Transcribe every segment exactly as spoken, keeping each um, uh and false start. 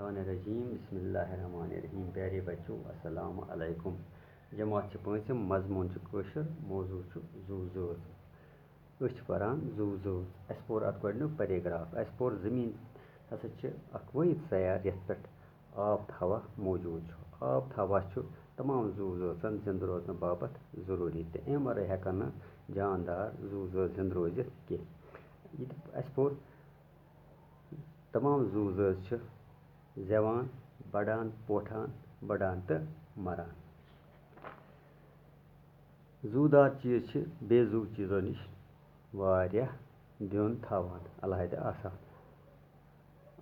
الرحمن الرحیم۔ بسم اللہ الرحمن الرحیم۔ پیارے بچو، السلام علیکم۔ جماعت چھِ پٲنٛژِم، مضموٗن چھُ کٲشُر، موضوع چھُ زُو زٲژ۔ أسۍ چھِ پَران زُو زٲژ۔ اَسہِ پوٚر اَتھ گۄڈٕنیُک paragraph۔ اَسہِ پوٚر زٔمیٖن ہسا چھِ اَکھ وٲحِد سیارٕ، یَتھ پٮ۪ٹھ آب تہٕ ہوا موجوٗد چھُ۔ آب تہٕ ہوا چھُ تمام زُو زٲژَن زِنٛدٕ روزنہٕ باپتھ ضروٗری، تہٕ اَمہِ وَرٲے ہٮ۪کَن نہٕ جاندار زُو زٲژ زِنٛدٕ روٗزِتھ کینٛہہ۔ یہِ تہِ اَسہِ پوٚر، تمام زُو زٲژ چھِ زٮ۪وان، بَڑان، پوٹھان، بَڑان تہٕ مَران۔ زُو دار چیٖز چھِ بے زُو چیٖزو نِش واریاہ دیُن تھاوان، علیحدٕ آسان۔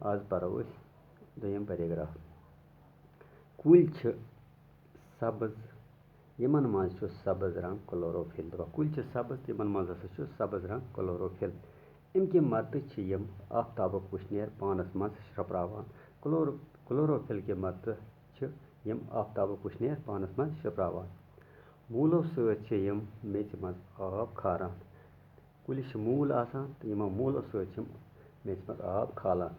آز پَرو أسۍ دوٚیِم paragraph۔ کُلۍ چھِ سبٕز، یِمَن منٛز چھُ سبٕز رنٛگ chlorophyll۔ دَپان کُلۍ چھِ سبٕز، تہٕ یِمَن منٛز ہسا چھُ سبٕز رنٛگ chlorophyll۔ اَمہِ کہِ مدتہٕ چھِ یِم آفتابُک وُشنیر پانَس منٛز شرٛپراوان۔ Chloro-, chlorophyll کہِ مدتہٕ چھِ یِم آفتابُک وُشنیر پانَس منٛز شرٛپراوان۔ موٗلو سۭتۍ چھِ یِم میٚژِ منٛز آب کھاران۔ کُلِس چھِ موٗل آسان تہٕ یِمو موٗلو سۭتۍ چھِ یِم میٚژِ منٛز آب کھالان۔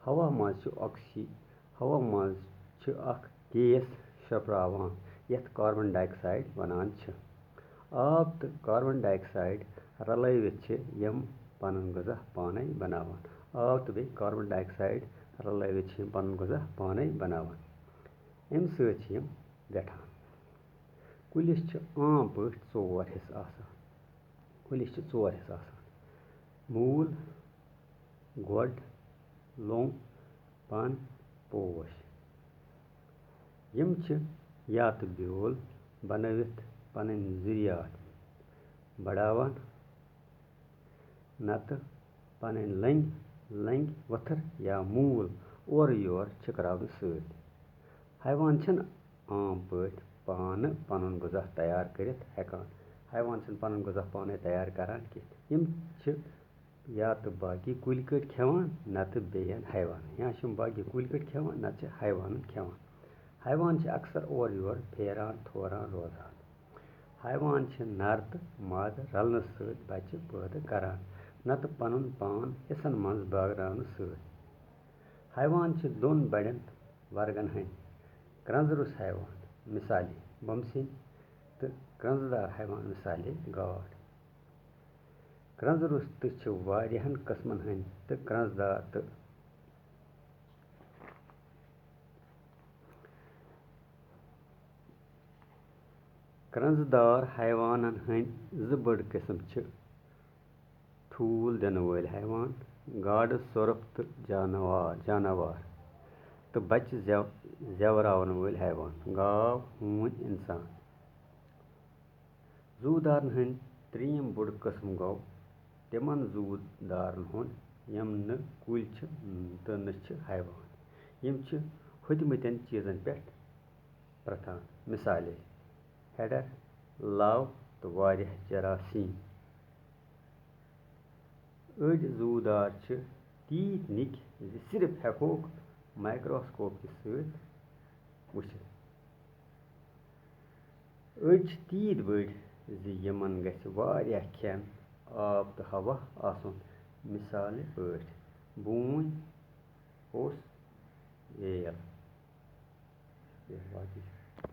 ہوا منٛز چھِ oxy-، ہوا منٛز چھِ اکھ gas شرٛپراوان، یَتھ carbon dioxide وَنان چھِ۔ آب تہٕ carbon dioxide رلٲوِتھ چھِ یِم پنُن غذا پانے بناوان۔ آب تہٕ بیٚیہِ carbon dioxide رلٲوِتھ چھِ یِم پنُن غذا پانے بناوان۔ اَمہِ سۭتۍ چھِ یِم ویٹھان۔ کُلِس چھِ عام پٲٹھۍ ژور حصہٕ آسان۔ کُلِس چھِ ژور حصہٕ آسان۔ موٗل، گۄڈ، لوٚنٛگ، پَن، پوش۔ یِم چھِ یا تہٕ بیول بنٲوِتھ پنٕنۍ ذُریات بڑاوان، نتہٕ پنٕنۍ لٔنٛگۍ، لٔنٛگۍ ؤتھٕر یا موٗل اورٕ یور چھِکراونہٕ سۭتۍ۔ حیوان چھِنہٕ عام پٲٹھۍ پانہٕ پنُن غذا تیار کٔرِتھ ہٮ۪کان۔ حیوان چھِنہٕ پنُن غذا پانے تیار کران کینٛہہ۔ یِم چھِ یا تہٕ باقی کُلۍ کٔٹۍ کھٮ۪وان، نتہٕ بیٚین حیوانن۔ یا چھِ یِم باقی کُلۍ کٔٹۍ کھٮ۪وان، نتہٕ چھِ حیوانن کھٮ۪وان۔ حیوان چھِ اکثر اورٕ یور پھیران تھوران روزان۔ حیوان چھِ نر تہٕ ماد رلنہٕ سۭتۍ بچہِ پٲدٕ کران، نتہٕ پنُن پان حصن منٛز بٲگراونہٕ سۭتۍ۔ حیوان چھِ دۄن بڑٮ۪ن ورگن ہٕنٛدۍ، کرٛنٛزٕ روٚس حیوان، مثالے بُمسِنۍ، تہٕ کرٛنٛزٕ دار حیوان، مثالے گاڈ۔ کرٛنٛزٕ روٚس تہِ چھِ واریاہن قٕسمن ہٕنٛدۍ تہٕ کرٛنٛزٕ دار تہٕ کرٛنٛزٕ دار حیوانن ہٕنٛدۍ زٕ بٔڑۍ قٕسم چھِ: ٹھوٗل دِنہٕ وٲلۍ حیوان، گاڈٕ، سۄرپھ تہٕ جانوار، جاناوار، تہٕ بچہِ زٮ۪و-، زٮ۪وراون وٲلۍ حیوان، گاو، ہوٗنۍ، انسان۔ زُو دارن ہٕنٛدۍ ترٛیٚیِم بوٚڑ قٕسم گوٚو تِمن زُو دارن ہُنٛد یِم نہٕ کُلۍ چھِ تہٕ نہٕ چھِ حیوان۔ یِم چھِ ہوٚتمٕتٮ۪ن چیٖزن پٮ۪ٹھ پرٛتھان، مثالے ہیڈر، لو تہٕ واریاہ جراثیم۔ أڑۍ زُو دار چھِ تیٖتۍ نِکۍ زِ صرف ہٮ۪کوکھ microscope کہِ سۭتۍ وٕچھِتھ۔ أڑۍ چھِ تیٖتۍ بٔڑۍ زِ یِمن گژھِ واریاہ کھٮ۪ن، آب تہٕ ہوا آسُن، مثالہِ پٲٹھۍ بوٗنۍ، اوٚس، ویل۔